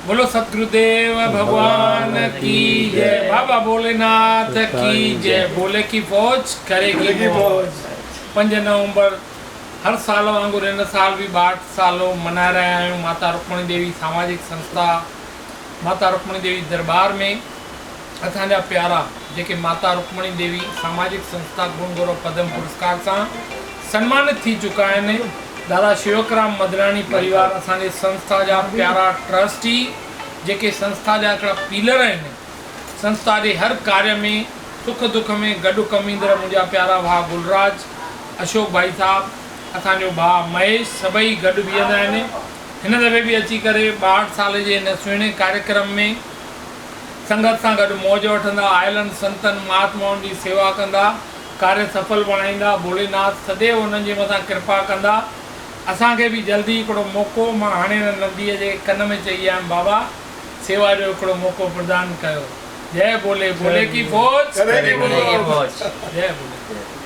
بولو ستگروديو ڀڳوان ڪي جئي بابا ڀوليناٿ ڪي جئي بولي ڪي فوج ڪريگي موج. پنج نومبر هر سال وانگر هن سال به 62 سالو منائي رهيا آهيون ماتا رڪمڻي ديوي ساماجڪ سنسٿا ماتا رڪمڻي ديوي درٻار ۾ اسان جا پيارا جيڪي ماتا رڪمڻي ديوي ساماجڪ سنسٿا گڻ گورو پدم پرسڪار سان سنمانت ٿي چڪا آهن دادا شيوڪرام مدناڻي پريوار اسان جي سنسٿا جا پيارا ٽرسٽي جيڪي سنسٿا جا هڪڙا پيلر آهن سنسٿا جي هر ڪاريه ۾ سک دک ۾ گڏ ڪم ايندڙ منهنجا پيارا ڀاء گلراج اشوڪ ڀائي صاحب اسان جو ڀاء مهيش سڀئي گڏ بيهندا آهن هن دفعي به اچي ڪري 62 سال جي هن سهڻي ڪاريڪرم ۾ سنگت سان گڏ موج وٺندا آيلن سنتن مهاتمائن جي سيوا ڪندا ڪاريه سڦل بڻائيندا ڀوليناٿ سديو انهن جي مٿان ڪرپا ڪندا اسان کي به جلدي هڪڙو موقعو مان هاڻي هن نديء جي ڪن ۾ چئي آيم بابا سيوا جو هڪڙو موقعو پردان ڪيو جئه ڀولي ڀولي ڪي فوج ڪريگي موج جئه ڀولي.